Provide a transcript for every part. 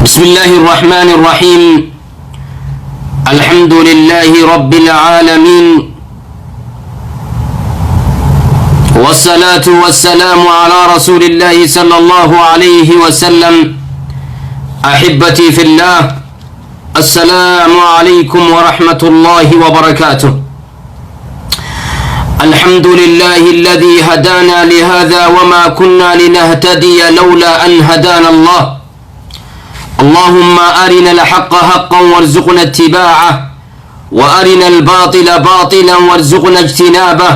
بسم الله الرحمن الرحيم. الحمد لله رب العالمين، والصلاة والسلام على رسول الله صلى الله عليه وسلم. أحبتي في الله، السلام عليكم ورحمة الله وبركاته. الحمد لله الذي هدانا لهذا وما كنا لنهتدي لولا أن هدانا الله. اللهم أرنا الحق حقا وارزقنا اتباعه، وأرنا الباطل باطلا وارزقنا اجتنابه.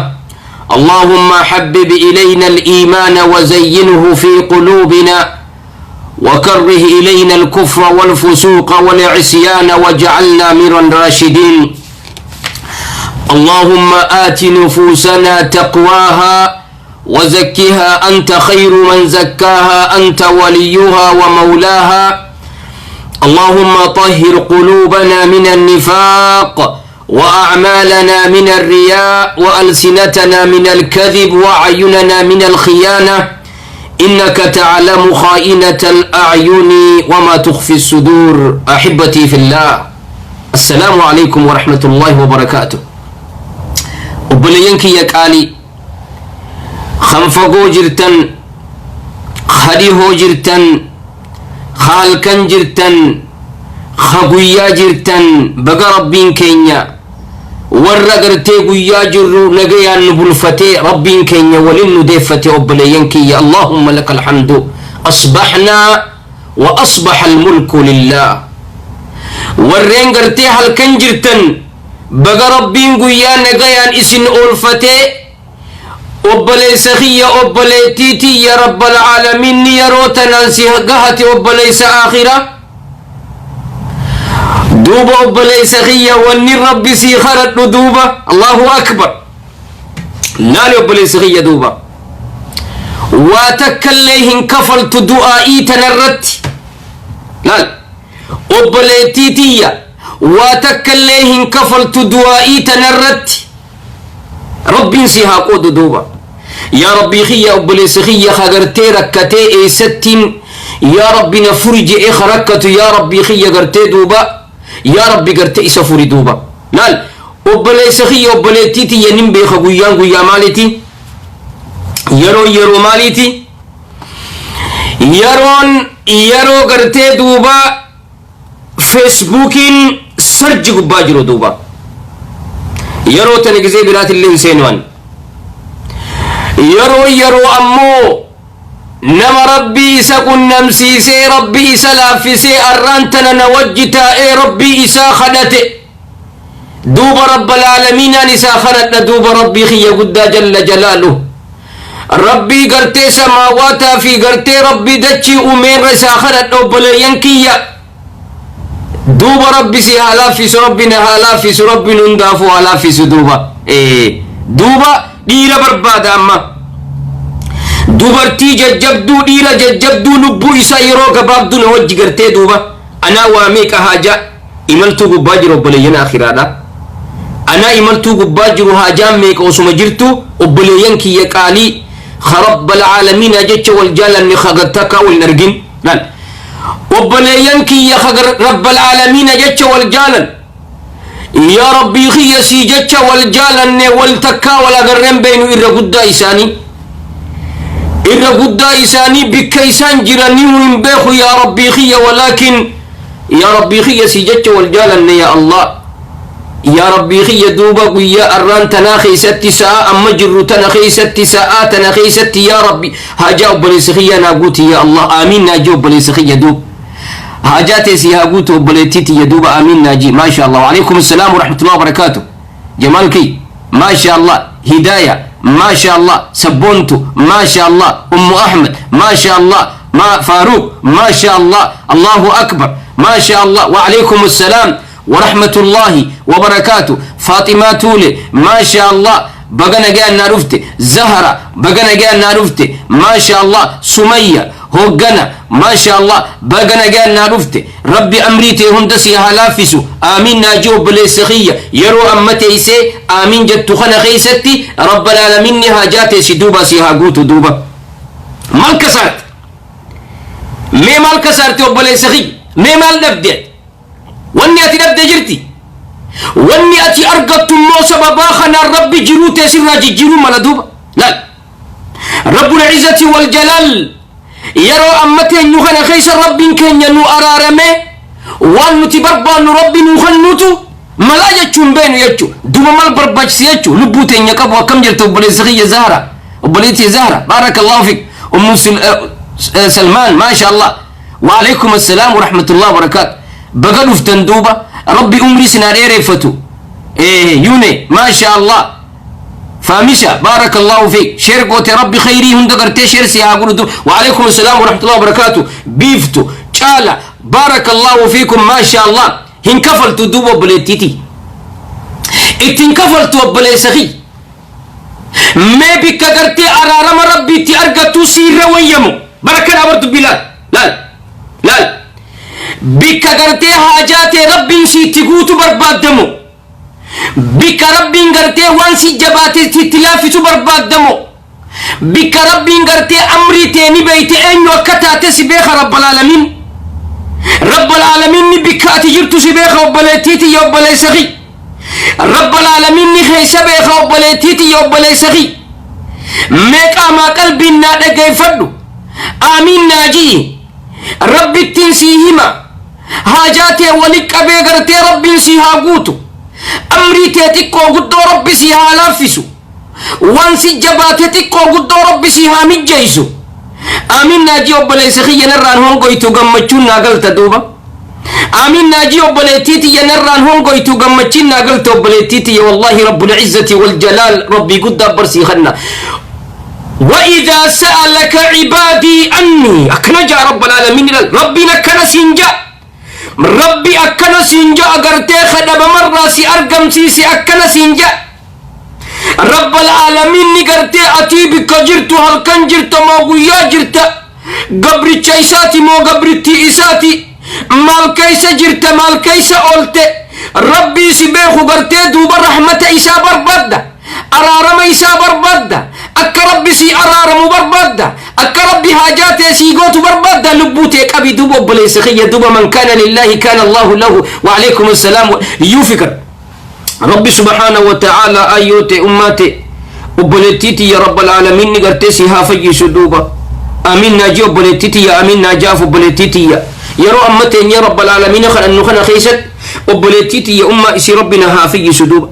اللهم حبب إلينا الإيمان وزينه في قلوبنا، وكره إلينا الكفر والفسوق والعصيان واجعلنا من الراشدين. اللهم آت نفوسنا تقواها وزكها، أنت خير من زكاها، أنت وليها ومولاها. اللهم طهر قلوبنا من النفاق، وأعمالنا من الرياء، وألسنتنا من الكذب، وأعيننا من الخيانة، إنك تعلم خائنة الأعين وما تخفي الصدور. أحبتي في الله، السلام عليكم ورحمة الله وبركاته. Obboleeyyan kiyya qaalii, kan fagoo jirtan, hadhihoo jirtan, halkan jirtan, ka guyyaa jirtan, baga Rabbiin keenya warra gartee guyyaa jirru nagayaan nu bulfatee, Rabbiin keenya walin nu deeffate. Obboleeyyan kiyya, اللهم لك الحمد، أصبحنا وأصبح الملك لله. Warreen gartee halkan jirtan, baga Rabbiin guyyaa nagayaan isin oolfatee. Obboleessa kiyya, obboleettii tiyya, Rabbal Aalamiinni yeroo tanaan si gahate, obboleessa aakhira. Duuba obboleessa kiyya, wanni Rabbi sii kadhadhu duuba, الله أكبر, laali obboleessa kiyya, duuba waa takkallee hin kafaltu du'aa'ii tanarratti. Laal obboleettii tiyya, waa takkallee hin kafaltu du'aa'ii tanarratti. Rabbiin si haa qoodu. Duuba yaa Rabbii kiyya, obboleessa kiyya kagartee rakkatee, eessattiin yaa Rabbi na furi je'ee rakkatu, yaa Rabbii kiyya gartee duuba yaa Rabbi gartee isa furi. Duuba laal obboleessa kiyya, obboleettii tiyya, nin beeka guyyaan guyyaa maaliiti, yeroo yeroo maaliiti. Yeroon yeroo gartee duuba Feesbuukiin sarji gubbaa jiru. Duuba yeroo tana gizee biraatillee hin seenuwan. Yeroo yeroo ammoo nama Rabbii isa qunnamsiisee, Rabbii isa laaffisee, arraan tana na wajji taa'ee Rabbii isaa kadhate, duuba Rabbal Aalamiinaan isaa kadhadha. Duuba Rabbii kiyya guddaa جل جلاله, Rabbii gartee samaawaataa fi gartee Rabbii dachii uumeenra isaa kadhadha. Obboleeyyan kiyya, duuba Rabbi si haa laaffisu, Rabbi na haa laaffisu, Rabbiin hundaafuu haa laaffisu. Duuba duuba dhiira barbaada amma, dubartii jajjabduu, dhiira jajjabduu, lubbuu isaa yeroo gabaabduu na wajji gartee duuba anaa waa meeqa haajaa imaltuu gubbaa jiru. Obboleeyyan akhiraadha, anaa imaltuu gubbaa jiru, haajaan meeqa osuma jirtu, obboleeyyan kiyya qaalii, Rabbal Aalamiina jecha wal jaalanne, kagattakkaa wal hin argin. Laal obboleeyyan kiyya, Rabbal Aalamiina jecha wal jaalan, yaa Rabbii kiyya sii jecha wal jaalanne, wal takkaa wal agarreen beeynu, irra guddaa isaanii, irra guddaa isaanii bikka isaan jiranii hin beeku, yaa Rabbii kiyya. Walaakin yaa Rabbii kiyya sii jecha wal jaalanne, yaa Allah, yaa Rabbii kiyya, duuba guyyaa arraan tanaa keeysatti, sa'a amma jirru tana keeysatti, sa'aa tana keeysatti, yaa Rabbi haajaa obboleessa kiyya naa guuti, yaa Allah. Aamiin naajii obboleessa kiyya. Duub haajaa teessi haa guutu obboleettii tiyya. Duuba aamiin naajii. ما شاء الله. وعليكم السلام ورحمة الله وبركاته. جمال كي، ما شاء الله. هداية، ما شاء الله. سبونتو، ما شاء الله. أم أحمد، ما شاء الله. ما فاروق، ما شاء الله. الله أكبر، ما شاء الله. وعليكم السلام ورحمة الله وبركاته. فاطمة تولي، ما شاء الله، baga nagaan naa dhufte. Zahara, baga nagaan naa dhufte. ما شاء الله. Sumayya hoggana, ما شاء الله, baga nagaan naa dhufte. Rabbi amrii tee hunda si haa laaffisu. Aamiin naajii obboleessa kiyya. Yeroo amma teeysee aamiin jettu kana keeysatti Rabbal Aalamiinni haajaa teessi duuba si haa guutu. Duuba maal kasaarte mee? Maal kasaarte obboleessa kiyya? Mee maal dhabde? Wanni ati dhabde jirti. Wanni ati argattu immoo sababaa kanaan Rabbi jiruu tee sirraa jijjiiruu mala duuba. Laal. Rabbul Izzati wal Jalaal yeroo amma teenyu kana keessa Rabbiin keenya nu araaramee waan nuti barbaannu Rabbi nuu kennuutu malaa jechuun beenu jechuudha. Duuba maal barbaachise jechuudha. Lubbuu teenya qabu. Akkam jirtu, obboleessa kiyya Zahra? Obboleettii Zahra, barakallahu fik. Ummu Salmaan, maasha Allah. Wa alaikum assalaam wa rahmatullahi wa barakaatu. Baga dhuftan duuba. Rabbi umrii sinaa dheereffatu. Yune, maasha Allah. Faamisha, barakallahu fik. Share goote, Rabbi khayrii hunda gartee share si haa godhutu. Wa alaikum assalaam wa rahmatullahi wa barakaatu. Biiftu caala, barakallahu fiikum, maasha Allah. Hin kafaltu duuba obboleettiiti. Ittiin kafaltu, obboleessa kiyya. Mee bikka gartee araarama Rabbiitti argattu siirra wayyamu. Barakkan abartu bilaal. Laal. Laal. Bikka gartee haajaa ta'e Rabbiin siitti guutu barbaaddamu. Bikka Rabbiin gartee waan si jabaate sitti laaffisu barbaaddamu. Bikka Rabbiin gartee amrii ta'e ni beeyte, eenyu akka taate si beeka Rabbal Aalamiin. Rabbal Aalamiin ni bikka ati jirtu si beeka, obboleettiiti ya obboleessa kiyya. Rabbal Aalamiin ni keessa beeka, obboleettiiti ya obboleessa kiyya. Mee qaamaa qalbiin naa dhageeffadhu. Aamiin naa ji'i. Rabbittiin sii hima. Haajaa tee wali qabee gartee Rabbiin sii haa guutu. Amrii tee xiqqoo guddoo Rabbi sii haa laaffisu. Waan si jabaate xiqqoo guddoo Rabbi sii haa mijjeessu. Aamiin naajii, obboleessa kiyya, narraan hongoytu gammachuun naa galta duuba. Aamiin naajii, obboleettii tiyya, narraan hongoytu gammachiin naa galta, obboleettii tiyya. Wallaahi Rabbul Izzati wal Jalaal Rabbii guddaa barsii kanna. وإذا سألك عبادي عني أكنا جاء رب العالمين. ربي أكنا سينجا، ربي أكنا سينجا أغرتي خدب مرة سي أرقم سي أكنا سينجا رب العالمين. نغرتي أتي بك جرت هل كان جرت ما قويا جرت gabricha isaati moo gabrittii isaati, maal keessa jirta, maal keessa oolte, Rabbii si beeku gartee duuba rahmata isaa barbaadda, araarama isaa barbaadda, akka Rabbi si araaramu barbaadda, akka Rabbi haajaa tee sii gootu barbaadda, lubbuu tee qabi duuba, obboleessa kiyya duuba. من كان لله كان الله له. وعليكم السلام يوفكر. ربي سبحانه وتعالى ayyoote ummaate obboleettiiti ya رب العالمين ni gartee si haa fayyisu duuba. Amin naajii, obboleettiiti ya. Amin naajaaf, obboleettiiti ya. Yeroo amma teenyee رب العالمين kadhannu kana keessatti obboleettiiti ya ummaa isii Rabbina haa fayyisu duuba.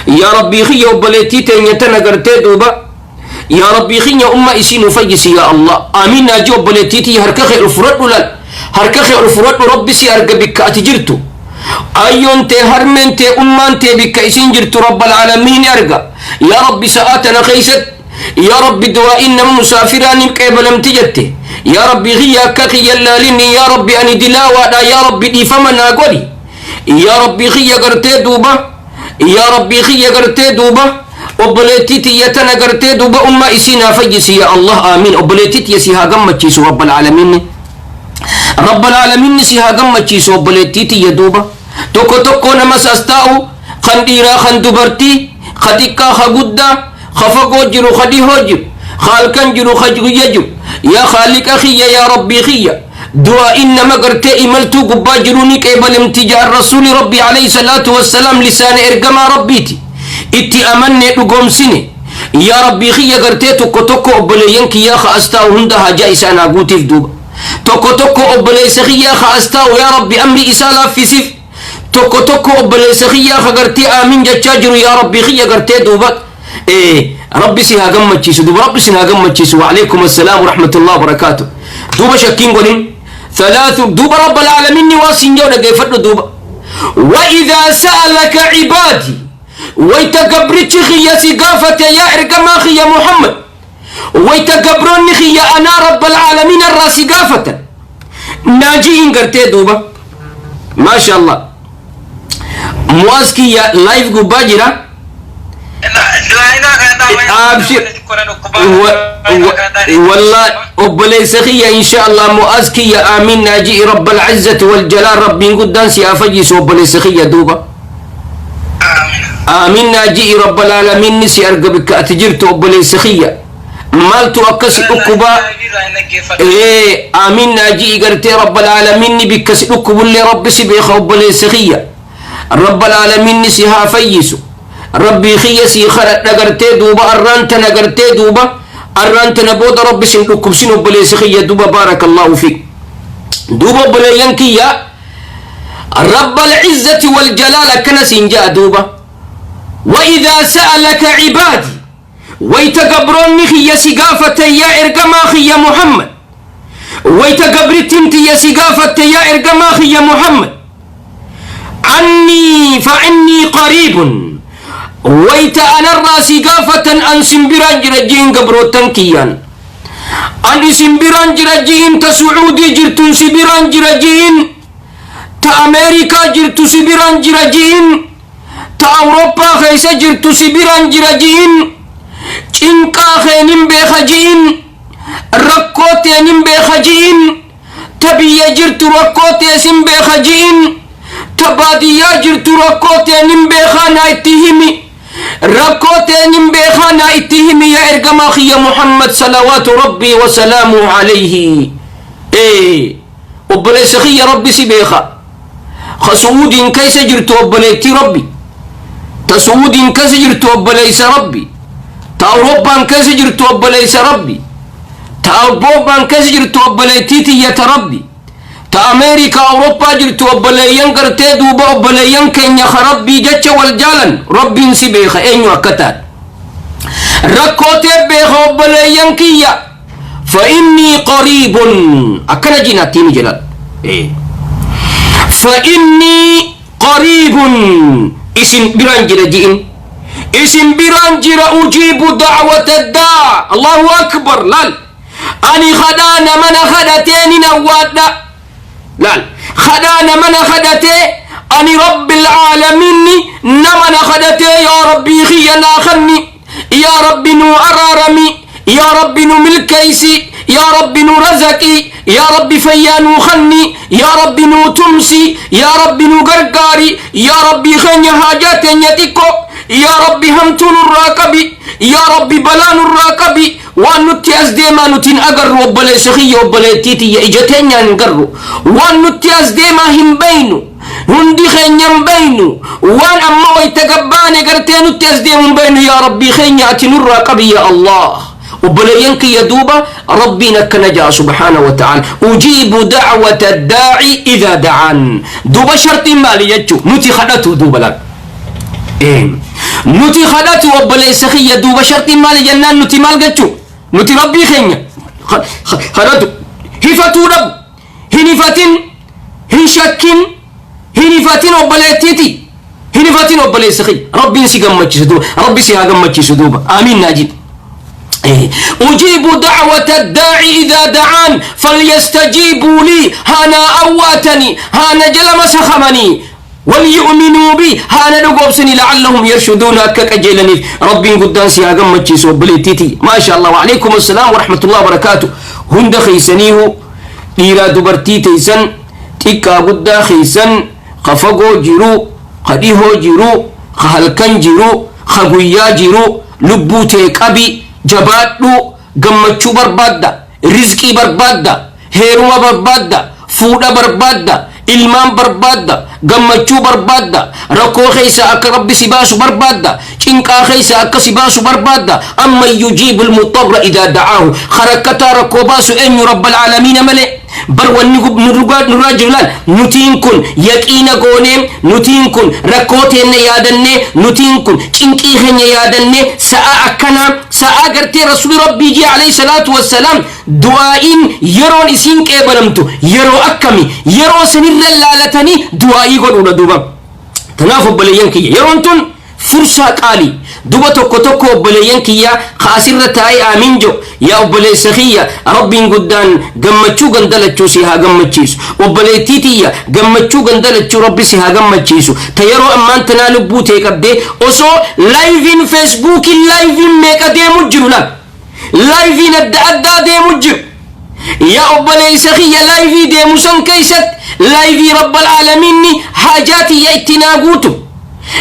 Yaa Rabbii kiyya, obboleettii teenya tana gartee duuba, yaa Rabbii kiyya, umma isii nu fayyisi yaa Allah. Amin naajii, obboleettiiti ya. Harka kee ol fudhadhu, lal, harka kee ol fudhadhu. Rabbi si arga bikka ati jirtu. Ayyoon tee, harmeen tee, ummaan tee bikka isin jirtu رب العالمين arga. Yaa Rabbi, sa'aa tana keessatti, yaa Rabbi, du'aa'iin nama musaafiraa ni qeebalamti jette. Yaa Rabbi kiyya, akka kiyya laalinni, yaa Rabbi, ani dilaawaadha. Yaa Rabbi, dhiifama naa godhi. Yaa Rabbi kiyya gartee duuba, yaa Rabbi kiyya gartee duuba obboleettii tiyya tana gartee duuba ummaa isii naa fayyisi yaa Allah. Aamiin. Obboleettii tiyya si haa gammachiisu رب العالمين. رب العالمين si haa gammachiisu, obboleettii tiyya duuba. Tokko tokko nama sas taa'u, kan dhiiraa, kan dubartii, ka xiqqaa, ka guddaa, ka fagoo jiru, ka dhihoo jiru, ka halkan jiru, ka guyya jiru, yaa Khaaliqa kiyya, yaa Rabbii kiyya, du'aa'iin nama gartee imaltuu gubbaa jiru ni qeebalamti jaan Rasuuli Rabbii عليه الصلاة والسلام. Lisaana ergamaa Rabbiiti itti amannee dhugoomsine. Yaa Rabbii kiyya, gartee tokko tokko obboleeyyan kiyyaa ka as taa'u hunda haajaa isaa naa guutiif duuba. Tokko tokko obboleessa kiyyaa ka as taa'u, yaa Rabbi, amri isaa laaffisiif. Tokko tokko obboleessa kiyyaa ka gartee aamin jechaa jiru, yaa Rabbii kiyya, gartee duuba Rabbi si haa gammachiisu duuba. Rabbi si haa gammachiisu. وعليكم السلام ورحمة الله وبركاته duuba. Shakkiin godhin ثلاث duuba. رب العالمين waa siin jedhu dhaggeeffadhu duuba. وإذا سألك عبادي, wayta gabrichi kiyya si gaafate, yaa ergamaa kiyya Muhammad, wayta gabroonni kiyya anaa رب العالمين irraa si gaafatan naaji'in gartee duuba. Maasha Allah, Mu'aaz kiyya live gubbaa jira. Abshir والله obboleessa kiyya, insha Allah. Mu'aaz kiyya, aamin naaji'i. رب العزة والجلال Rabbiin guddaan si haa fayyisu, obboleessa kiyya duuba. Aamin naaji'i. رب العالمين si arga bikka ati jirtu, obboleessa kiyya. Maaltu akkasi dhukkubaa? Ee, amiin naajii gartee rabbal aalamiinni bikka si dhukkubullee rabbi si beeka. Obboleessa kiyya, rabbal aalamiinni si haa fayyisu. Rabbii kiyya sii kadhadha gartee duuba arraan tana gartee duuba arraan tana booda rabbi sin dhukkubsin, obboleessa kiyya. Duuba baarakallaahu fiik. Duuba obboleeyyan kiyya, rabbal izzati wal jalaal akkana siin ja'a duuba: وإذا سألك عبادي, wayta gabroonni kiyya si gaafate, yaa ergamaa kiyya Muhammad, wayta gabrittiin tiyya si gaafatte, yaa ergamaa kiyya Muhammad, عني فإني قريب, wayta anarraa si gaafatan, an sin biraan jira jiin. Gabrootan kiyyaan an isin biraan jira jiin. Ta Sucuudii jirtun si biraan jira jiin, ta Ameerikaa jirtu si biraan jira jiin, ta Awurooppaa keessa jirtu si biraan jira jiin. Cinqaa keenin beeka jiin, rakkoo teenin beeka jiin. Ta biyya jirtu rakkoo teesin beeka jiin, ta baadiyyaa jirtu rakkoo teenin beekaa, naa itti himi, rakkoo teenin beekaa, naa itti himi, yaa ergamaa kiyya Muhammad salawaatu rabbii wasalaamuhu alayhi. Ee, obboleessa kiyya, rabbi si beeka. Ka Su'uudiin keessa jirtu, obboleettii rabbi, ta Su'uudiin keessa jirtu, obboleessa rabbi, ta Awurooppaan keessa jirtu, obboleessa rabbi, ta Awurooppaan keessa jirtu, obboleettii tiyyata rabbi, ta Ameerikaa, Awurooppaa jirtu, obboleeyyan gartee duuba obboleeyyan keenya ka rabbii jecha wal jaalan, rabbiin si beeka eenyu akka taate, rakkootee beeka. Obboleeyyan kiyya, فإني قريب akkana jinaattiin jedhan. فإني قريب, isin biraan jira ji'in, isin biraan jira. أجيب دعوة الداع, الله أكبر. Laal, ani kadhaa namana kadhatee nin awwaadha. Laal, kadhaa namana kadhatee, ani rabbil aalamiinni namana kadhatee, yaa rabbii kiyya naa kanni, yaa rabbi nuu araarami, yaa rabbi nu milkeeysi, yaa rabbi nu razaqi, yaa rabbi fayyaa nuu kanni, yaa rabbi nuu tumsi, yaa rabbi nu gargaari, yaa rabbii keenya haajaa teenya xiqqo, yaa rabbi hamtuu nurraa qabi, yaa rabbi balaa nurraa qabi. Waan nutti as deemaa nuti hin agarru, obboleessa kiyya, obboleettii tiyya, ija teenyaan hin garru. Waan nutti as deemaa hin beynu, hundi keenya hin beynu. Waan amma wayta gabbaane gartee nutti as deemu hin beynu. Yaa rabbii keenya ati nurraa qabi, ya Allah. Obboleeyyan kiyya, duuba rabbiin akkana ja'a subhaana wa ta'ala: أجيب دعوة الداع إذا دعان. Duuba shartiin maali jechu? Nuti kadhatu. Duuba laal, nuti kadhatu, obboleessa kiyya. Duuba shartiin maali jennaan, nuti maal jechu? Nuti rabbii keenya kadhatu, hifatuu dhabu, hin hifatin, hin shakkin, hin hifatin, obboleettiiti, hin hifatin, obboleessa kiyya. Rabbiin si gammachiisu duuba, rabbi si haa gammachiisu. Duuba amiin naa jedhi. أجيب دعوة الداع إذا دعان فليستجيبوا لي, هانا أواتني هانا جل مسخمني, وليؤمنوا بي, هانا نقوبسني, لعلهم يرشدون, أكك أجيلني. ربي قدان سيا قمتشي وبليتيتي. ما شاء الله. وعليكم السلام ورحمة الله وبركاته. هند خيسنيه dhiiraa dubartii teeysan, xiqqaa guddaa keeysan, ka fagoo jiru, ka dhihoo jiru, ka halkan jiru, ka guyyaa jiru, lubbuu tee qabi, jabaadhu. Gammachuu barbaadda, rizqii barbaadda, heeruma barbaadda, fuudha barbaadda, ilmaan barbaadda, gammachuu barbaadda, rakkoo keeysa akka rabbi si baasu barbaadda, cinqaa keeysa akka si baasu barbaadda. أمن يجيب المضطر إذا دعاه, harakkataa rakkoo baasu eenyu? Rabbal aalamiina malee. Bar wanni nurraa jiru, laal, nutiin kun yaqiina goonee, nutiin kun rakkoo teenne yaadannee, nutiin kun cinqii keenya yaadannee, sa'a akkanaa, sa'a gartee rasuli rabbii jee alayhi salaatu wassalaam, du'aa'iin yeroon isiin qeebalamtu yeroo akkami? Yeroo sanirra laalatanii du'aa'ii godhuudha. Duuba tanaaf, obboleeyyan kiyya, yeroon tun fursaa qaalii. Duba tokko tokko, obboleeyyan kiyya, ka asirra taa'ee aamin jedhu, yaa obboleessa kiyya, rabbiin guddaan gammachuu gandalachuu si haa gammachiisu. Obboleettii tiyya, gammachuu gandalachuu rabbi si haa gammachiisu. Ta yeroo ammaan tanaa lubbuu tee qabdee, osoo liveiin Facebookiin liveiin meeqa deemu jiru, laal, liveiin adda addaa deemu jiru, yaa obboleessa kiyya, liveii deemu san keeysatti liveii rabbal aalamiinni haajaa tiyya itti naa guutu,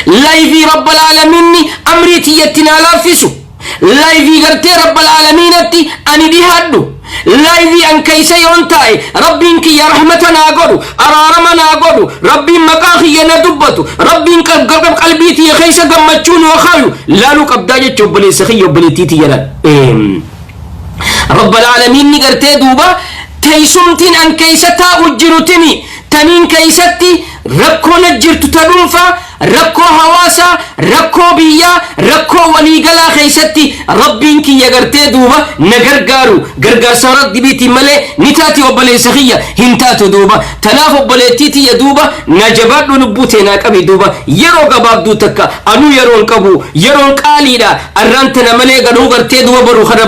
liveii rabbal aalamiinni amrii tiyya itti naa laaffisu. Live gartee Rabbal Aalamiinatti ani dhihaadhu, live an keeysa yoon taa'e Rabbiin kiyya rahmata naa godhu, araarama naa godhu, Rabbiin maqaa kiyya na dubbatu, Rabbiin qalbii tiyya keeysa gammachuu nuu kaayu laaluu qabdaa jecha. Obboleessa kiyya, obboleettii tiyya, laal Rabbal Aalamiinni gartee duuba teessumtiin an keeysa taa'u jirutini taniin keeysatti rakkoo na jirtu, ta dhuunfaa, rakkoo hawaasaa, rakkoo biyyaa, rakkoo waliigalaa keessatti Rabbiin kiyya gartee duuba na gargaaru gargaarsa Rabbiitiin malee ni taati, obboleessa kiyya, hin taatu duuba. Tanaaf obboleettii tiyya, duuba na jabaadhu, lubbuu teenaa qabi duuba. Yeroo gabaabduu takka anuu yeroon qabu, yeroon qaaliidha. Arraan tana malee gadhuu gartee duuba baru kara,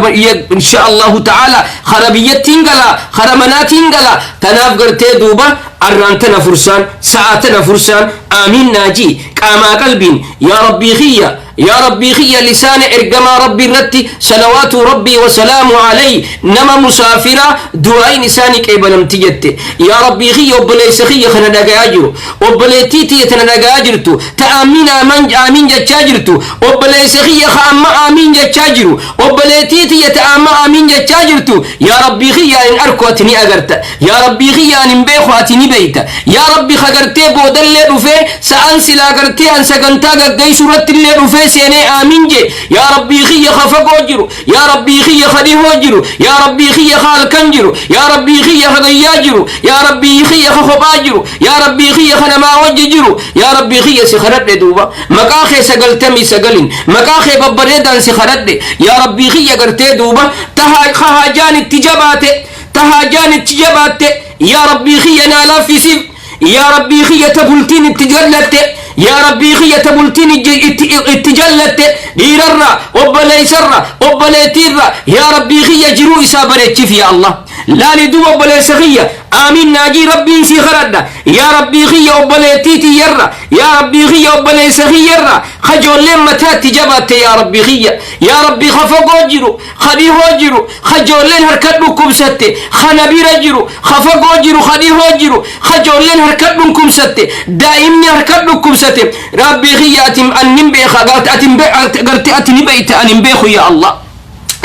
insha Allahu ta'ala, kara biyyattiin gala, kara manaatiin gala. Tanaaf gartee duuba arraan tana fursaan, sa'aa tana fursaan, aamiin naajii qaamaa qalbiin. Yaa Rabbii kiyya, yaa Rabbii kiyya, lisaana ergamaa Rabbii irratti, salawaatu Rabbii wasalaamu alayhi, nama musaafira du'aayin isaanii qeebalamti jette. Yaa Rabbii kiyya, obboleessa kiyya kana dhagayaa jiru, obboleettii tiyya tana dhagayaa jirtu, ta aamiin aamiin jechaa jirtu, obboleessa kiyya ka amma aamiin jechaa jiru, obboleettii tiyya ta amma aamiin jechaa jirtu, yaa Rabbii kiyya, hin arku, ati ni agarta. Yaa Rabbii kiyya, an hin beeku, ati ni beeyta. Yaa Rabbi, ka gartee boodallee dhufee sa'aan silaa gartee an sagantaa gaggeessu irratti illee dhufee seenee aamiin jee, yaa Rabbii kiyya, ka fagoo jiru, yaa Rabbii kiyya, ka dhihoo jiru, yaa Rabbii kiyya, ka halkan jiru, yaa Rabbii kiyya, ka gayyaa jiru, yaa Rabbii kiyya, ka kophaa jiru, yaa Rabbii kiyya, ka namaa wajji jiru, yaa Rabbii kiyya, si kadhadhe duuba maqaa kee 99n, maqaa kee babbareedaan si kadhadhe. Yaa Rabbii kiyya, gartee duuba ta haajaan itti jabaate, ta haajaan itti jabaatte, yaa Rabbii kiyya, naa laaffisiif. Yaa Rabbii kiyya, ta bultiin itti jallatte, yaa Rabbii kiyya, ta bultiin itti jallatte, dhiirarra, obboleessarra, obboleettiirra, yaa Rabbii kiyya, jiruu isaa bareechif. Yaa Allah, laali duuba, obboleessa kiyya, aamiin naajii, Rabbiin sii kadhadha. Yaa Rabbii kiyya, obboleettii tiyyarra, yaa Rabbii kiyya, obboleessa kiyyarra kajoolleen mataatti jabaatte, yaa Rabbii kiyya, yaa Rabbii, ka fagoo jiru, ka dhihoo jiru, kajoolleen harka dhukkubsatte, ka nabira jiru, ka fagoo jiru, ka dhihoo jiru, kajoolleen harka dhukkubsatte, daa'imni harka dhukkubsate, Rabbii kiyya, ati annin beeka, ati gartee ati ni beeyta, ani hin beeku. Yaa Allah,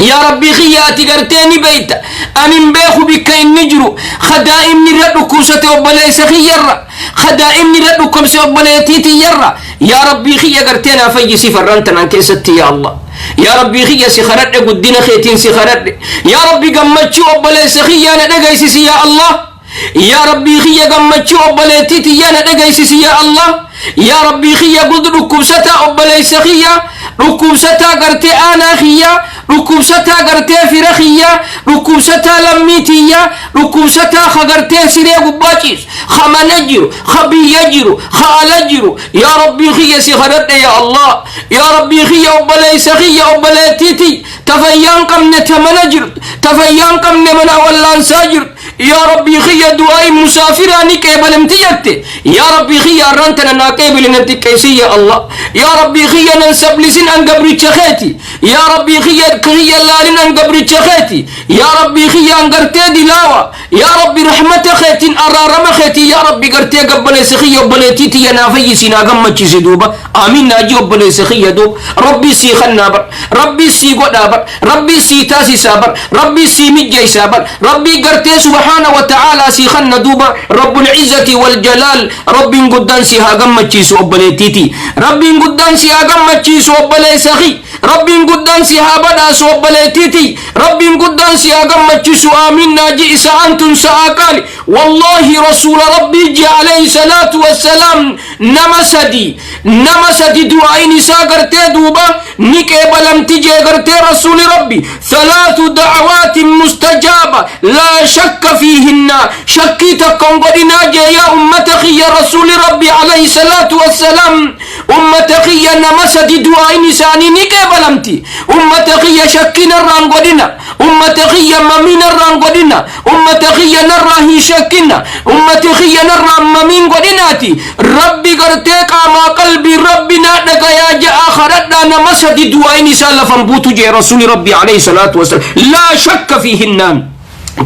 yaa Rabbii kiyya, ati gartee ni beeyta, ani hin beeku bikka inni jiru. Ka daa'imni irra dhukkubsate, obboleessa kiyyarra ka daa'imni irra dhukkubse, obboleettii tiyyarra, yaa Rabbii kiyya, gartee naa fayyisi farran tanaan keessatti. Yaa Allah, yaa Rabbii kiyya, si kadhadhe, guddina keetiin si kadhadhe. Yaa Rabbi, gammachuu obboleessa kiyyaa na dhageessisi. Yaa Allah, yaa Rabbii kiyya, gammachuu obboleettii tiyyaa na dhageessisi. Yaa Allah, yaa Rabbii kiyya, gudu dhukkubsataa obboleessa kiyya, dhukkubsataa gartee aanaa kiyya, dhukkubsataa gartee fira kiyya, dhukkubsataa lammii tiyya, dhukkubsataa ka gartee siree gubbaa ciisu, ka mana jiru, ka biyya jiru, ka ala jiru, yaa Rabbii kiyya, si kadhadhe. Yaa Allah, yaa Rabbii kiyya, obboleessa kiyya, obboleettii tiyya ta fayyaan qabne, ta mana jirtu, ta fayyaan qabne, mana wallaansaa jirtu, yaa Rabbii kiyya, du'aa'i musaafiraa ni qeebalamti jette. Yaa Rabbii kiyya, arraan tana naa qeebali, nan xiqqeessin. Yaa Allah, yaa Rabbii kiyya, nan sablisin, an gabricha keeti. Yaa Rabbii kiyya, kiyya laalin, an gabricha keeti. Yaa Rabbii kiyya, an gartee dilaawa. Yaa Rabbi, rahmata keetiin, araarama keetiin, yaa Rabbi, gartee gabboleessa kiyya, obboleettii tiyya naa fayyisi, naa gammachiisi duuba. Amiin naajii, obboleessa kiyya, duuba Rabbii sii kannaa bar, Rabbii sii godhaa bar, Rabbii sii taasisaa bar, Rabbii sii mijjeessaa bar, Rabbii gartee subhaana wa ta'aalaa sii kanna duuba. Rabbul izzati wal jalaal, Rabbiin guddaan si haa gammachiisu. Obboleettiiti, Rabbiin guddaan si haa gammachiisu. Obboleessa kiyya, Rabbiin guddaan si haa badhaasu. Obboleettiiti, Rabbiin guddaan si haa gammachiisu. Aamiin naaji isa antun sa'aa qaali. Wallaahi, Rasuula Rabbii ji alayhi salaatu wassalaam, nama sadi du'aayin isaa gartee duuba ni qeebalamti jee gartee Rasuuli Rabbi. Thalaathu da'awaatin mustajaaba laa shakka fiihinna, shakkii tokkon godhinaa jee. Yaa ummata kiyya, Rasuuli Rabbi alayhi salaatu wassalaam, ummata kiyya, nama sadi du'aayin isaanii ni qeebalamti. Ummata kiyya, shakkii narraan godhina. Ummata kiyya, mamii narraan godhina. Ummata kiyya, narraa hin shakkina. Ummata kiyya, narraa mamiin godhinaati. Rabbi gartee qaamaa qalbii Rabbi naa dhagayaa ja'a kadhadhaa. Nama sadi du'aayin isaa lafan buutu jee Rasuuli Rabbi alayhi salaatu wasalaam, laa shakka fiihinnaan.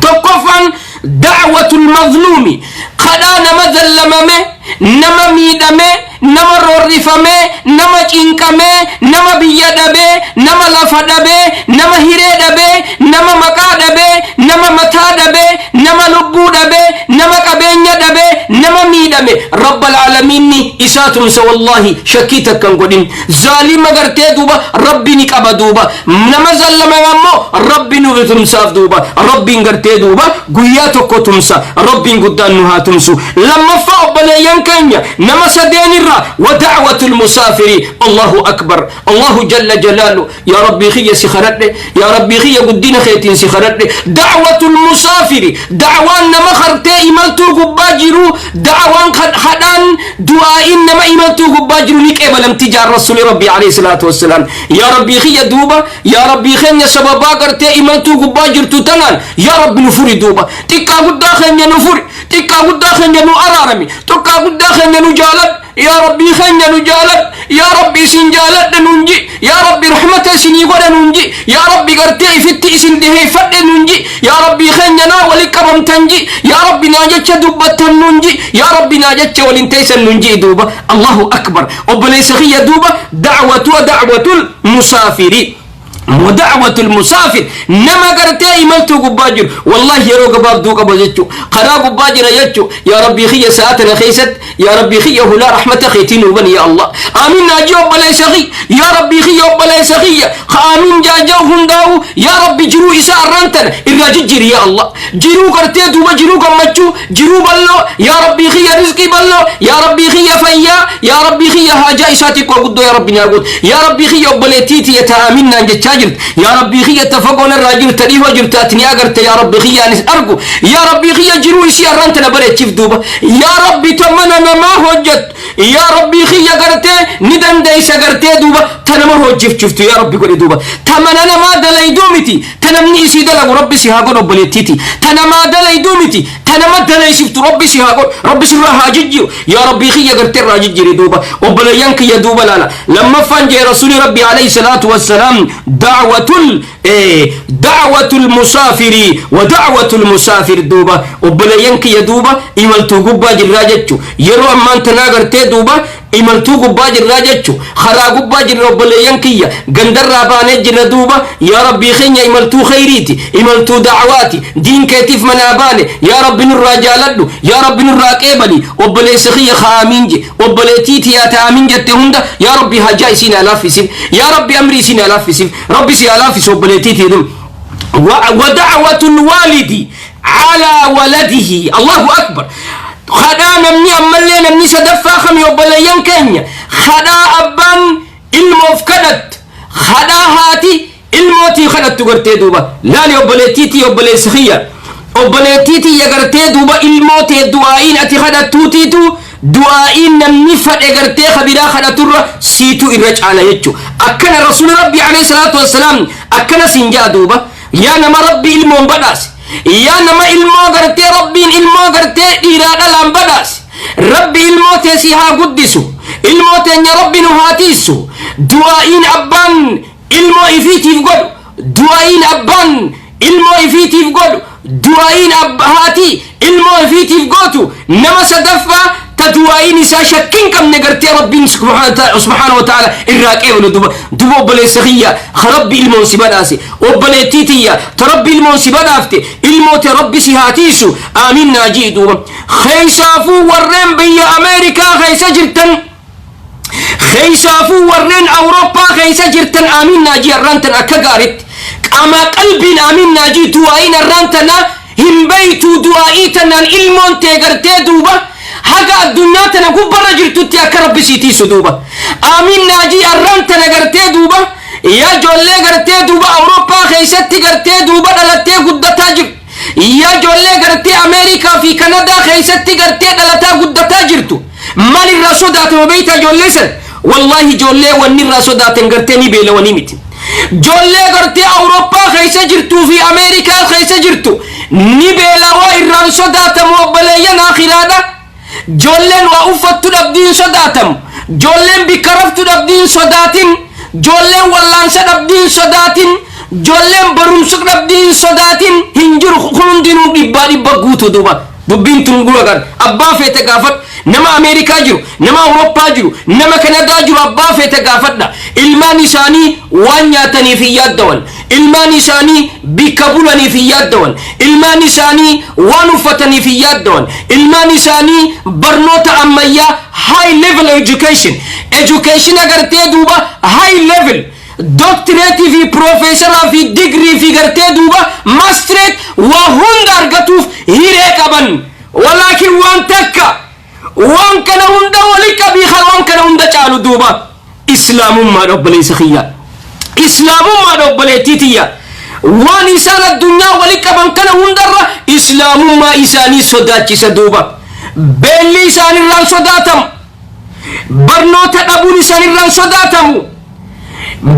Tokkoffaan, da'watul mazluumi, kadhaa nama zallamame. Nama miidhame, nama roorrifame, nama cinqame, nama biyya dhabe, nama lafa dhabe, nama hiree dhabe, nama maqaa dhabe, nama mataa dhabe, nama lubbuu dhabe, nama qabeenya dhabe, nama miidhame, Rabbal Aalamiinni isaa tumsa. Wallaahi shakkii takkan godhin. Zaalima gartee duuba Rabbi ni qaba duuba. Nama zallamame ammoo Rabbi nu tumsaaf duuba. Rabbiin gartee duuba guyyaa tokko tumsa. Rabbiin guddaan nu haa tumsu. Lammaffaa, obboleeyyan keenya, nama sadeen irra wa da'watul musaafiri. Allahu akbar, Allahu jalla jalaalu. Yaa Rabbii kiyya, si kadhadhe. Yaa Rabbii kiyya, guddina keetiin si kadhadhe. Da'watul musaafiri, da'waan nama kartee imaltuu gubbaa jiru, da'waan kadhaan du'aa'iin nama imaltuu gubbaa jiru ni qeebalamti jaan Rasuli Rabbii alayhi salaatu wassalaam. Yaa Rabbii kiyya duuba, yaa Rabbii keenya, sababaa gartee imaltuu gubbaa jirtu tanaan, yaa Rabbi, nu furi duuba. Xiqqaa guddaa keenya nu furi, xiqqaa guddaa keenya nu araarami, xiqqaa guddaa keenya nu jaaladhu. Yaa Rabbii keenya, nu jaaladhu. Yaa Rabbi, isin jaaladhe nun ji. Yaa Rabbi, rahmata isinii godhe nun ji. Yaa Rabbi, gartee ifitti isin dhiheeffadhe nun ji. Yaa Rabbii keenya, naa wali qabamtan ji. Yaa Rabbi, naa jecha dubbattan nun ji. Yaa Rabbi, naa jecha walin teessan nun ji duuba. Allahu akbar. Obboleessa kiyya, duuba da'watu da'watul musaafiri, ودعوة المسافر. Nama gartee imaltuu gubbaa jiru, wallahi yeroo gabaabduu qaba jechu, karaa gubbaa jira jechu. Yaa Rabbii kiyya, sa'a tana keessatti, yaa Rabbii kiyya, hulaa rahmata keetii nuu bani, yaa Allah. Aamin naaji obboleessa kiyya. Yaa Rabbii kiyya, obboleessa kiyya aamin jaajaa hundaa'u, yaa Rabbi, jiruu isaa arraan tana irraa jijjiiri, yaa Allah. Jiruu gartee duuba jiruu gammachuu, jiruu bal'oo, yaa Rabbii kiyya, rizqii bal'oo, yaa Rabbii kiyya, fayyaa, yaa Rabbii kiyya, haajaa isaa xiqqoo guddoo, yaa Rabbi, naa guut. Yaa Rabbii kiyya, obboleettii tiyya ta aamin naan jechaa jirti, yaa Rabbii kiyya, ta fagoon irraa jirtu, ta dhihoo jirtu, ati ni agarte. Yaa Rabbii kiyya, anis argu. Yaa Rabbii kiyya, jiruu isii arraan tana bareechiif duuba. Yaa Rabbi, ta mana namaa hojjettu, yaa Rabbii kiyya, gartee ni dandeeysa gartee duuba ta nama hojjifchiftu, yaa Rabbi, godhe duuba. Ta mana namaa dalayduu miti, ta namni isii dalagu Rabbi si haa godhu. Obboleettiiti ta namaa dalayduu miti, ta nama dalaysiftu Rabbi si haa godhu. Rabbi sirraa haa jijjiiru. Yaa Rabbii kiyya, gartee irraa jijjiiri duuba. Obboleeyyan kiyya, duuba laala, lammaffaan jee Rasuuli Rabbi alayhi salaatu wassalaam da'watul musaafiri wa da'watul musaafir duuba. Obboleeyyan kiyya, duuba imaltuu gubbaa jirraa jechu. Yeroo ammaan tanaa gartee duuba imaltuu gubbaa jirraa jechu, karaa gubbaa jirra. Obboleeyyan kiyya, gandarraa baanee jirra duuba. Yaa Rabbii keenya, imaltuu khayriiti, imaltuu da'waati, diin keetiif manaa baane. Yaa Rabbi, nurraa jaaladhu. Yaa Rabbi, nurraa qeebali. Obboleessi kiyya kaamiin je, obboleettii tiyaa ta'amin jette hunda, yaa Rabbi, hajaa isiin haa laaffisiif. Yaa Rabbi, amri isiin haa laaffisiif. Rabbi si haa laaffisu, obboleettii tiidum. ودعوة الوالد على ولده. الله أكبر. Kadhaa namni ammallee namni sadaffaa kami, obboleeyyan keenya? Kadhaa abbaan ilmoof kadhattu, kadhaa haati ilmootii kadhattu gartee duuba laali. Obboleettiitii, obboleessi kiyya, obboleettii tiyya, gartee duuba ilmoo tee du'aa'iin ati kadhattuutiitu du'aa'iin namni fadhe gartee kabiraa kadhaturra siitu irra caala jechu. Akkana Rasuuli Rabbi alayhi salaatu wassalaam akkana siin jaa duuba. Yaa nama Rabbi ilmoon badhaase, yaa nama ilmoo gartee Rabbiin ilmoo gartee dhiiraa dhalaan badhaase, Rabbi ilmoo tee si haa guddisu. Ilmoo teenya Rabbi nu haa tiisu. Du'aa'iin abbaan ilmoo ifiitiif godhu, du'aa'iin abbaan ilmoo ifiitiif godhu, du'aa'iin haati ilmoo ifiitiif gootu, nama sadaffaa ta du'aa'iin isaa shakkiin qabne gartee Rabbiin subhaana wa ta'ala irraa qeebalu duba. Duba obboleessa kiyya ka Rabbi ilmoon si badhaase, obboleettii tiyya ta Rabbi ilmoon si badhaafte, ilmoo te Rabbi si haa tiisu. Aamin naa jii duuba. Keessaafuu warreen biyya Ameerikaa keessa jirtan, keessaafuu warreen Awurooppaa keessa jirtan, aamin naa jii. Arraan tan akka gaaritti qaamaa qalbiin aamin naa jii. Du'aa'iin arraan tana hin beeytuu, du'aa'ii tanaan ilmoon tee gartee duuba haga addunyaa tana gubbarra jirtutti akka Rabbi sii tiisu duuba. Aamin naa jii arraan tana gartee duuba. Yaa ijoollee gartee duuba Awurooppaa keessatti gartee duuba dhalattee guddataa jirtu, yaa ijoollee gartee Ameerikaa fi Kanadaa keessatti gartee dhalataa guddataa jirtu, maal irraa sodaatama beeytaa ijoollee san? Wallaahi, ijoollee wanni irraa sodaatan gartee ni beelawanii miti. Ijoollee gartee Awurooppaa keessa jirtuu fi Ameerikaa keessa jirtu ni beelawaa irraan sodaatamu, obboleeyyan akhiraadha. Ijoolleen waa uffattu dhabdiin sodaatamu, ijoolleen bikka raftu dhabdiin sodaatin, ijoolleen wallaansa dhabdiin sodaatin, ijoolleen barumsa dhabdiin sodaatin hin jiru. Kun hundinuu dhibbaa dhibba guutu duuba. Dubbiin tun gura kan abbaa feete gaafadhu. Nama Ameerikaa jiru, nama Awurooppaa jiru, nama Kanadaa jiru, abbaa feete gaafadha. Ilmaan isaanii waan nyaataniif hin yaaddawan, ilmaan isaanii bikka bulaniif hin yaaddawan, ilmaan isaanii waan uffataniif hin yaaddawan. Ilmaan isaanii barnoota ammayyaa, high level education, education agartee duuba, high level doctorate fi profeesaraa fi digrii fi gartee duuba maastireet waa hunda argatuuf hiree qaban. Walaakin waan takka, waan kana hunda wali qabii, waan kana hunda caalu duuba Islaamummaadha, obboleessa kiyya, Islaamummaadha, obboleettii tiyya. Waan isaan addunyaa wali qaban kana hundarra Islaamummaa isaanii sodaachisa duuba. Beelli isaanirraan sodaatamu, barnoota dhabuun isaanirraan sodaatamu,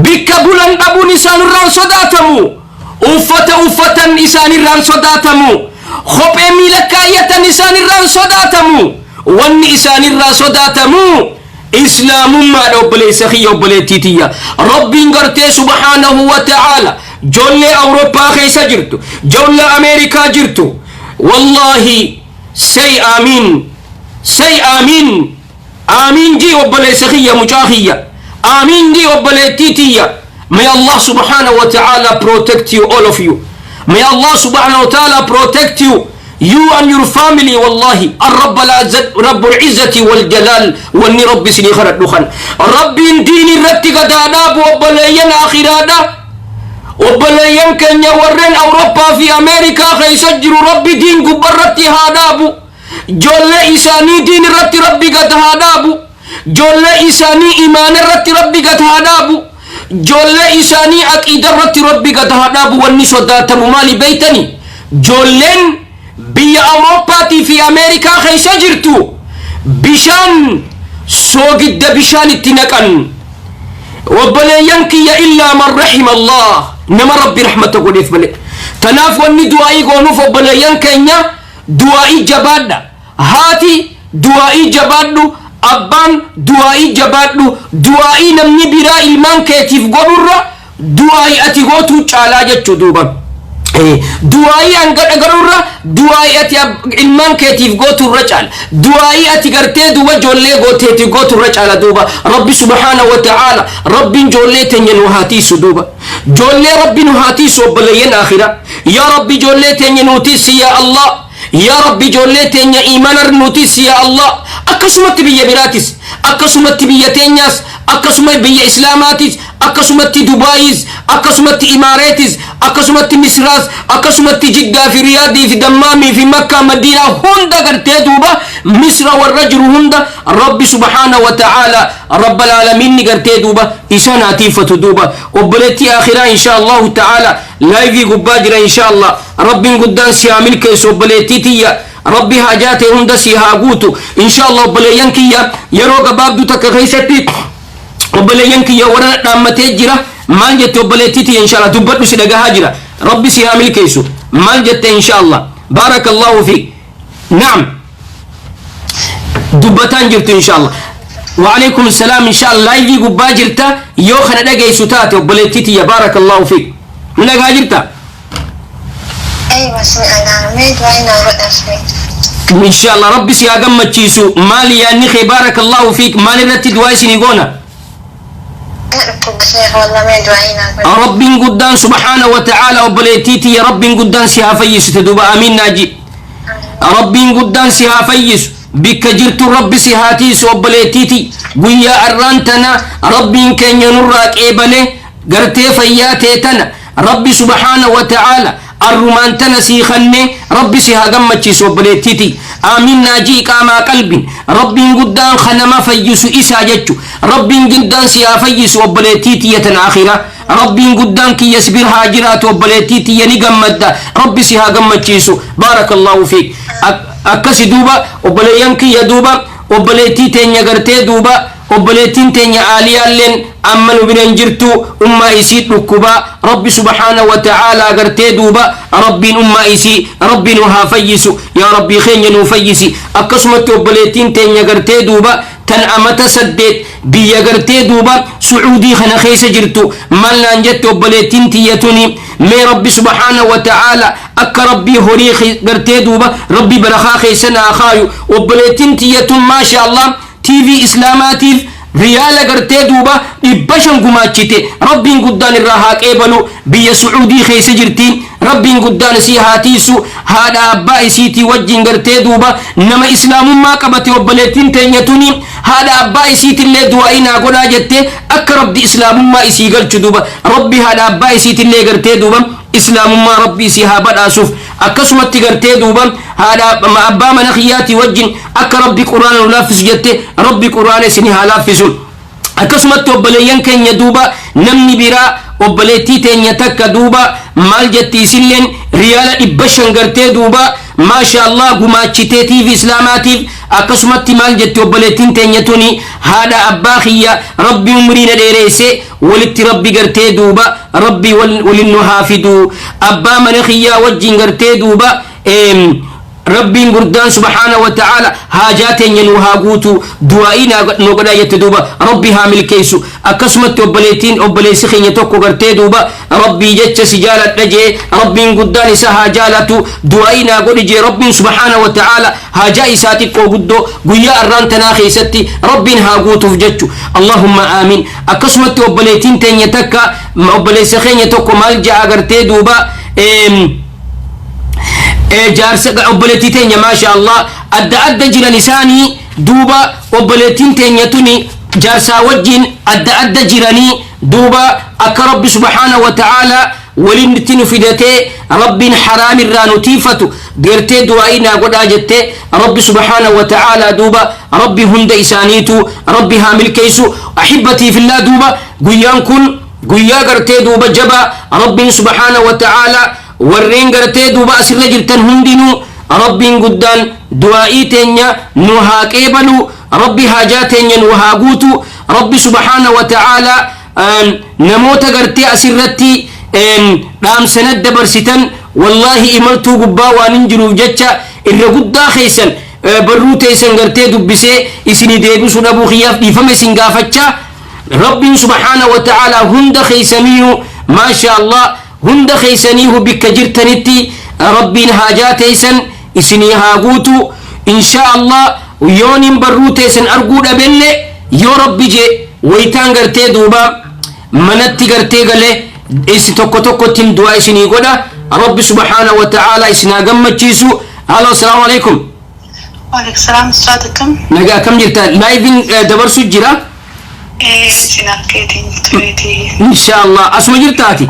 bikka bulan dhabuun isaanirraan sodaatamu, uffata uffatan isaanirraan sodaatamu, kophee miila kaayyatan isaanirraan sodaatamu. Wanni isaanirraa sodaatamu Islaamummaadha, obboleessa kiyya, obboleettii tiyya. Rabbiin gartee subhaanahu wa ta'aala joollee Awurooppaa keessa jirtu, joollee Ameerikaa jirtu, wallaahi, say amiin, say amiin, amiin jii, obboleessa kiyya, mucaa kiyya, amiin jii, obboleettii tiyya. May Allah subhanahu wa ta'ala protect you, all of you. May Allah subhanahu wa ta'ala protect you, you and your family. Wallahi, الرب رب العزة والجلال واني ربي سني خرد دخن ربي ديني رتي قدادا. وبلين آخرادا، obboleeyyan keenya warreen Awurooppaa fi Ameerikaa keessa jiru, Rabbi diin gubbarratti haa dhaabu. Joollee isaanii diin irratti Rabbi gad haa dhaabu. Joollee isaanii imaana irratti Rabbi gad haa dhaabu. Joollee isaanii aqiida irratti Rabbi gad haa dhaabu. Wanni sodaatamu maali beeytani? Joolleen biyya Awurooppaatii fi Ameerikaa keessa jirtu bishaan soogidda bishaan itti naqan, obboleeyyan kiyya, illaa man rahima Allah, nama Rabbi rahmata godheef malee. Tanaaf wanni du'aa'ii goonuuf, obboleeyyan keenya, du'aa'ii jabaadha. Haati du'aa'ii jabaadhu, abbaan du'aa'ii jabaadhu. Du'aa'ii namni biraa ilmaan keetiif godhurra du'aa'ii ati gootuu caalaa jechuu duuba. Du'aa'ii hanga dhagarurra du'aa'ii ati ilmaan keetiif gooturra caala. Du'aa'ii ati gartee duuba ijoollee gooteetiif gooturra caala duuba. Rabbi subhaana wa ta'aala, Rabbiin ijoollee teenya nu haa tiisu duuba. Ijoollee Rabbi nu haa tiisu, obboleeyyan akhira. Yaa Rabbi, ijoollee teenya nu tiisi, yaa Allah. Yaa Rabbi, ijoollee teenya imaana nu tiisi, yaa Allah. Akkasumatti biyya biraatis, akkasumatti biyya teenyaas, akkasuma biyya Islaamaatis, akkasumatti Dubaayis, akkasumatti Imaareetis, akkasumatti Misraas, akkasumatti Jiddaa fi Riyaadii fi Dammaamii fi Makkaa, Madiinaa hunda gartee duuba Misra warra jiru hunda, Rabbi subhaana wa ta'aala, rabbal aalamiinni gartee duuba isaan haa tiifatu duuba. Obboleettii akhiraa, insha Allahu ta'aala, live gubbaa jira. Insha Allah, Rabbiin guddaan si haa milkeessu, obboleettii tiyya. Rabbi haajaa ta'e hunda si haa guutu, insha Allah. Obboleeyyan kiyya, yeroo gabaabduu takka keessatti, obboleeyyan kiyya, warra dhaammatee jira. Maal jette, obboleettii tiyya? Insha Allah, dubbadhu, si dhagahaa jira. Rabbi si haa milkeessu. Maal jette, insha Allah? Baarakallahu fiik. Naam, dubbataan jirtu, insha Allah. وعليكم السلام. إن شاء الله live gubbaa jirta. Yoo kana dhageessu taate, obboleettii tiyya, baarakallahu fiik, ni dhagaa jirta? Aywa, sami'ana. Mee du'aa naa godhaaf. In sha Allah, Rabbi si haa gammachiisu. Maali yaanni kee? Baarakallahu fiik. Maal irratti du'aa isinii goona? Na dhukkuba, sheekh, wallah, mee du'aa naa godha. Rabbiin guddaan subhaana wa ta'aala, obboleettii tiyya, Rabbiin guddaan si haa fayyisute duuba. Amiin naaji. Rabbiin guddaan si haa fayyisu. Bikka jirtu Rabbi si haa tiisu, obboleettiiti. Guyyaa arraan tana Rabbiin keenya nurraa qeebale gartee fayyaa tee tana, Rabbi subhaana wa ta'aala arrumaan tana sii kanne. Rabbi si haa gammachiisu, obboleettiiti. Amiin naajii qaamaa qalbin. Rabbiin guddaan kanama fayyisu isaa jechu. Rabbiin guddaan si haa fayyisu, obboleettii tiyya tana akhira. Rabbiin guddaan kiyya si bir haa jiraatu, obboleettii tiyya. Ni gammadda, Rabbi si haa gammachiisu. Baarakallahu fiik. Akkasi duuba, obboleeyyan kiyya, duuba obboleettii teenya gartee duuba. Obboleettiin teenya Aaliyaalleen amma nu bira hin jirtu, ummaa isii dhukkubaa. Rabbi subhaana wa ta'aalaa gartee duuba Rabbiin ummaa isii Rabbi nu haa fayyisu. Yaa Rabbii keenya, nuu fayyisi. Akkasumatti obboleettiin teenya gartee duuba tan amata 8 biyya gartee duuba Sucuudii kana keessa jirtu maal naan jette obboleettiin tiyya tuni? Mee Rabbi subhaana wa ta'aala akka Rabbii horii gartee duuba Rabbi barakaa keessa naa kaayu. Obboleettiin tiyya tun, maasha Allah, TV Islaamaatiif riyaala gartee duuba 500 gumaachite. Rabbiin guddaan irraa haa qeebalu. Biyya Sucuudii keessa jirti. Rabbiin guddaan isii haa tiisu, haadha abbaa isiitii wajjin gartee duuba nama Islaamummaa qabate. Obboleettiin teenya tuni haadha abbaa isiitillee du'aa'ii naa godhaa jette, akka Rabbi Islaamummaa isii galchu duuba. Rabbi haadha abbaa isiitillee gartee duuba Islaamummaa Rabbi isii haa badhaasuuf. Akkasumatti gartee duuba haadha abbaa mana kiyyaatii wajjin akka Rabbi Quraana nu laaffisu jette. Rabbi Quraana isinii haa laaffisu. Akkasumatti obboleeyyan keenya duuba namni biraa, obboleettii teenya takka duuba maal jetti? Isilleen riyaala 500 gartee duuba, maasha Allah, gumaachitee TV Islaamaatiif. Akkasumatti maal jetti obboleettiin teenya tuni? Haadha abbaa kiyya Rabbi umrii na dheereesse, walitti Rabbi gartee duuba Rabbi walin nu haa fidu. Abbaa mana kiyyaa wajjin gartee duuba Rabbiin guddaan subhaana wa ta'aala haajaa teenya nu haa guutu, du'aa'ii nu godhaa jette duuba. Rabbi haa milkeessu. Akkasumatti obboleettiin, obboleessi keenya tokko gartee duuba Rabbii jecha si jaaladha jee, Rabbiin guddaan isa haa jaalatu, du'aa'ii naa godhi jee. Rabbiin subhaana wa ta'aala haajaa isaa xiqqoo guddoo guyyaa arraan tanaa keessatti Rabbiin haa guutuuf jechu. Allahumma aamin. Akkasumatti obboleettiin teenya takka, obboleessa keenya tokko maal ja'a gartee duuba? Jaarsa obboleettii teenya, maasha Allah, adda adda jiran isaanii duuba. Obboleettiin teenya tuni jaarsaa wajjin adda adda jiranii duuba, akka Rabbi subhaana wa ta'aala walitti nu fidatee Rabbiin haraam irraa nu tiifatu gartee du'aa'ii naa godhaa jette. Rabbi subhaana wa ta'aala duuba Rabbi hunda isaaniitu Rabbi haa milkeessu. Ahibbatii fillaa, duuba guyyaan kun guyyaa gartee duuba jaba. Rabbiin subhaana wa ta'aala warreen gartee duuba asirra jirtan hundinuu Rabbiin guddaan du'aa'ii teenya nu haa qeebalu. Rabbi haajaa teenya nu haa guutu. Rabbi subhaana wa ta'aala namoota gartee asirratti dhaamsana dabarsitan, wallaahi imaltuu gubbaa waan hin jiruuf jecha irra guddaa keessan barruu teessan gartee dubbisee isinii deebisuu dhabuu kiyyaaf dhiifama isin gaafachaa, Rabbiin subhaana wa ta'aala hunda keessaniyyuu, maasha Allah, hunda keessaniihu bikka jirtanitti Rabbiin haajaa teessan isinii haa guutu, insha Allah. Yooniin barruu teessan arguu dhabelle, yoo Rabbi jee wayitaan gartee duuba manatti gartee galee isi tokko tokkottiin du'aa isinii godha. Rabbi subhaana wa ta'aala isin haa gammachiisu. Halo, assalaamu alaikum. Waalaikum salaam. Ustaad, akkam? Nagaa, akkam jirta? Live-iin dabarsu jira. Sin argeetiin tureetii. Insha Allah, asuma jirtaati?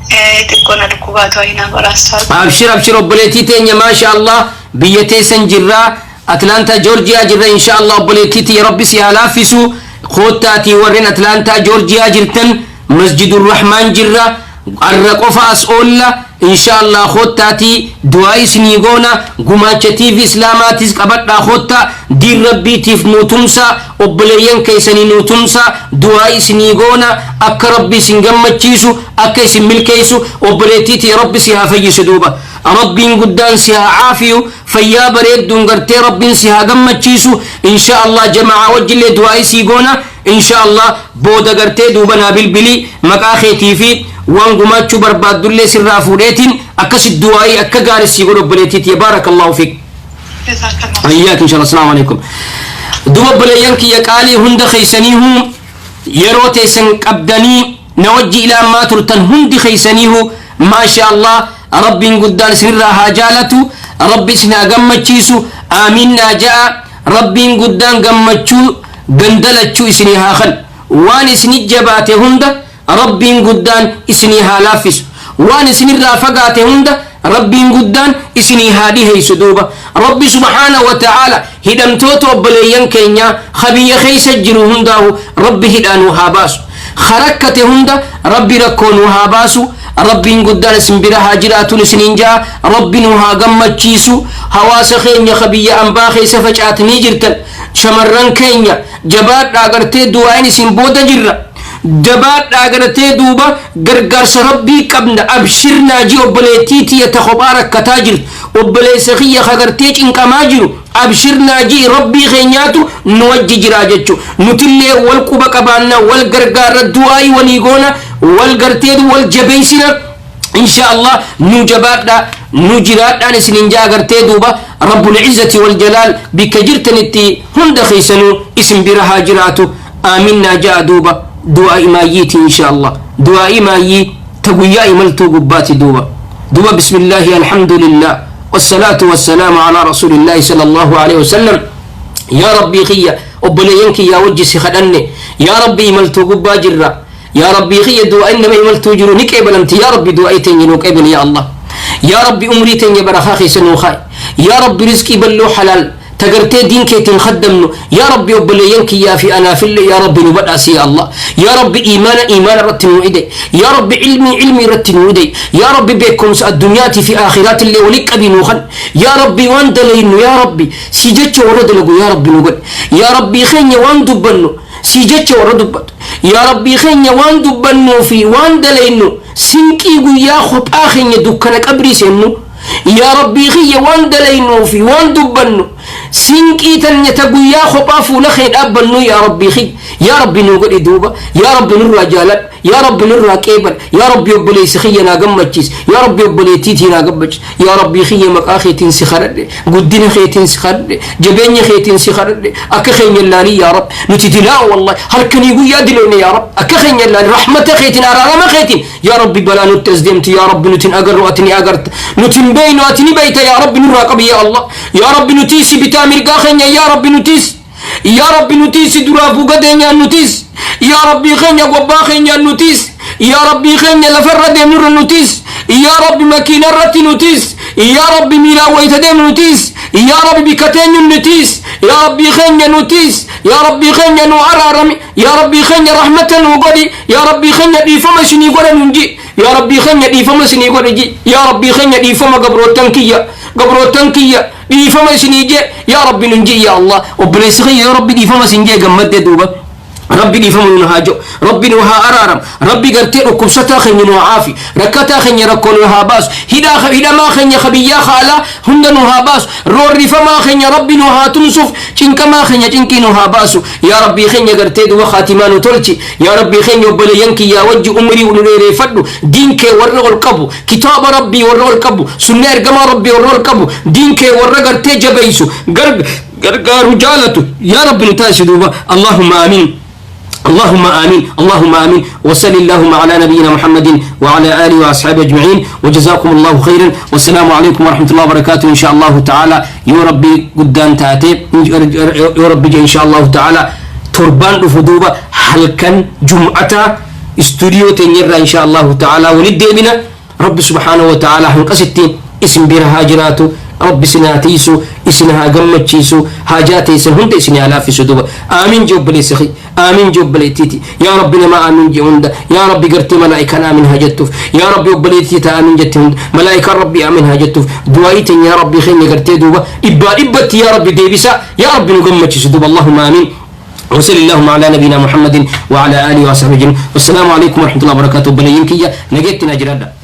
Xiqqoo na dhukkubaatu ayinaa godhaa, Ustaad. Abshir, abshir, obboleettii teenya. Maasha Allah, biyya teessan jirraa, Atlaantaa Joorjiyaa jirra, insha Allah. Obboleettii tiyya, Rabbi si haa laaffisu. Koottaatii warreen Atlaantaa Joorjiyaa jirtan, Masjidurrahmaan jirra. Arra qofa as oolla, insha Allah. Koottaatii du'aa isinii goona. Gumaacha TV Islaamaatis qabadhaa koottaa, diin Rabbiitiif nuu tumsa, obboleeyyan keessanii nuu tumsa. Du'aa isinii goona, akka Rabbi isin gammachiisu, akka isin milkeessu. Obboleettii tiyya, Rabbi si haa fayyisu duuba. Rabbiin guddaan si haa caafiyu, fayyaa bareedduun gartee Rabbiin si haa gammachiisu, insha Allah. Jamaa wajjillee du'aa isii goona, insha Allah. Booda gartee duuba naa bilbili, maqaa keetii fi waan gumaachuu barbaaddullee sirraa fuudheetiin akkasi du'aa'ii akka gaarii sii godhu. Obboleettii tiyya, baarakallahu fiik. Jazakallah. Ayyaak, insha Allah. Asalaamu alaikum. Duba obboleeyyan kiyya qaalii, hunda keeysaniihu yeroo teessan qabdanii na wajji ilaa ammaa turtan hundi keeysaniihu, maasha Allah, Rabbiin guddaan isinirraa haa jaalatu, Rabbi isin haa gammachiisu. Aamiin naa ja'a. Rabbiin guddaan gammachuu gandalachuu isinii haa kan waan isini jabaate hunda Rabbiin guddaan isinii haa laaffisu, waan isinirraa fagaate hunda Rabbiin guddaan isinii haa dhiheessu duuba. Rabbi subhaana wa ta'aala hidhamtoota obboleeyyan keenyaa ka biyya keessa jiru hundaahu Rabbi hidhaanuu haa baasu. Harakkate hunda Rabbi rakkoo nu haa baasu. Rabbiin guddaan isin bira haa jiraatun isiniin jaa. Rabbi nu haa gammachiisu. Hawaasa keenya ka biyya ambaa keessa facaatanii jirtan, shamarran keenya, jabaadhaa gartee du'aayin isin booda jirra. Jabaadhaa gartee duuba gargaarsa Rabbii qabna. Abshirnaa ji obboleettii tiyya ta kophaa rakkataa jirtu, obboleessa kiyya ka gartee cinqamaa jiru, abshirnaa ji, Rabbii keenyaatu nu wajji jiraa jechu. Nutillee wal quba qabaanna, wal gargaarra, du'aayii walii goona, wal gartee wal jabeessina. Insha Allah nu jabaadha, nu jiraadhaan isinin jaa. Gartee duuba Rabbul Izzati wal Jalaal bikka jirtanitti hunda keessanuu isin bira haa jiraatu. Aamin naa ja'a duuba. Du'aa imaayyiiti, insha Allah du'aa imaayyii ta guyyaa imaltuu gubbaati. Duuba bismillaahi, alhamdulillah, والصلاة والسلام على رسول الله صلى الله عليه وسلم. يا ربي خيا obboleeyyan kiyyaa wajji si kadhanne. Yaa Rabbi, imaltuu gubbaa jirra. Yaa Rabbii kiyya, du'a innama imaltuu jiru ni qeebalamti. Yaa Rabbi, du'aa teenya nuu qeebali. Yaa Allah, yaa Rabbi, umrii teenya barakaa keessa nuu kaa'i. Yaa Rabbi, rizqii balloo halaal tagartee diin keetiin khaddamnu, yaa Rabbi, obboleeyyan kiyyaa fi anaafillee, yaa Rabbi, nu badhaasi. Yaa Allah, yaa Rabbi, iimaana iimaana irratti nuu ide. Yaa Rabbi, ilmii ilmii irratti nuu ide. Yaa Rabbi, beekumsa addunyaatii fi aakhiraatillee wali qabii nuu kan. Yaa Rabbi, waan dalaynu, yaa Rabbi, si jecha warra dalagu, yaa Rabbi, nu godhe. Yaa Rabbii keenya, waan dubbannu si jecha warra dubbatu. Yaa Rabbii keenya, waan dubbannuu fi waan dalaynu sinqii guyyaa kophaa keenya dukkana qabrii seennu. Yaa Rabbii kiyya, waan dalaynuu fi waan dubbannu sinqii tanya ta guyyaa kophaa fuula kee dhaabbannu, yaa Rabbii kiyya, yaa Rabbi, nuu godhi. Duuba yaa Rabbi, nurraa jaaladhu. Yaa Rabbi, nurraa qeebal. Yaa Rabbi, obboleessi kiyya naa gammachiis. Yaa Rabbi, obboleettiitii naa gammachiis. Yaa Rabbii kiyya, maqaa keetiin si kadhadhe, guddina keetiin si kadhadhe, jabeenya keetiin si kadhadhe. Akka keenya ilaalii, yaa Rabbi. Nuti dilaa, wallahi, halkanii guyyaa diloone. Yaa Rabbi, akka keenya ilaali, rahmata keetiin, araarama keetiin. Yaa Rabbi, balaa nutti as deemtu, yaa Rabbi, nuti hin agarru, ati ni agarta. Nuti hin beeynu, ati ni beeyta. Yaa Rabbi, nurraa qabi. Yaa Allah, yaa Rabbi, nuti si bitaa mirgaa keenya. Yaa Rabbi, nutis, yaa Rabbi, nutis si duraa fuuga teenyaan nutis. Yaa Rabbii keenya, gobbaa keenyaan nutis. Yaa Rabbii keenya, lafarra deemnurra nutis. Yaa Rabbi, makiina irratti nutis. Yaa Rabbi, miilaan wayita deemnu nutis. Yaa Rabbi, bikka teenyu nutis. Yaa Rabbii keenya, nutis. Yaa Rabbii keenya, nu araarami. Yaa Rabbii keenya, rahmata nu godhi. Yaa Rabbii keenya, dhiifama isinii godha nun ji. Yaa Rabbii keenya, dhiifama isinii godhi ji. Yaa Rabbii keenya, dhiifama gabroottan kiyya, gabroottan kiyya dhiifama isinii je, yaa Rabbi, nun ji. Yaa Allah, obboleessi kiyya, yaa Rabbi, dhiifama isin jee gammadde. Duuba Rabbi dhiifama nu haa jedhu, Rabbi nu haa araaram. Rabbi gartee dhukkubsataa keenya nu haa aafi, rakkataa keenya rakkoo nu haa baasu, hidhaa hidhamaa keenya kabiyyaa haalaa hunda nu haa baasu, roorrifamaa keenya Rabbi nu haa tumsuuf, cinqamaa keenya cinqii nu haa baasu. Yaa Rabbii keenya, gartee duba khaatimaa nu tolchi. Yaa Rabbii keenya, obboleeyyan kiyyaa wajji umrii nu dheereeffadhu. Diin kee warra ol qabu, kitaaba Rabbii warra ol qabu, sunna ergamaa Rabbii warra ol qabu, diin kee warra gartee jabeessu, gargaaru jaalatu, yaa Rabbi, nu taasisi. Duuba Allahumma amiin, اللهم آمين، اللهم آمين. وصل اللهم على نبينا محمد وعلى آله وأصحابه أجمعين، وجزاكم الله خيرا، والسلام عليكم ورحمة الله وبركاته. إن شاء الله تعالى يا ربي قدام تاتي، يا ربي، إن شاء الله تعالى torbaan dhufu duuba halkan jum'ata istuudiyoo teenyarraa إن شاء الله تعالى walitti deebina. Rabbi سبحانه وتعالى hanqasitti isin bira haa jiraatu. Rabbi isin haa tiisu, isin haa gammachiisu, haajaa teessan hunda isin haa laaffisu. Duba aamin je obboleessa kiyya, aamin je obboleettiiti. Yaa Rabbi, nama aamin je hunda, yaa Rabbi, gartee malaa'ikaan aamin haa jettuuf. Yaa Rabbi, obboleettii ta aamin jette hunda malaa'ikaan Rabbi aamin haa jettuuf. Du'aa'ii teenya, yaa Rabbi keenya, gartee duuba dhibbaa dhibbatti, yaa Rabbi, deebisa. Yaa Rabbi, nu gammachiisu. Duba اللهم آمين، وصل اللهم على نبينا محمد وعلى اله وصحبه اجمعين، والسلام عليكم ورحمه الله وبركاته. بلين كيا نجيتنا جرادا.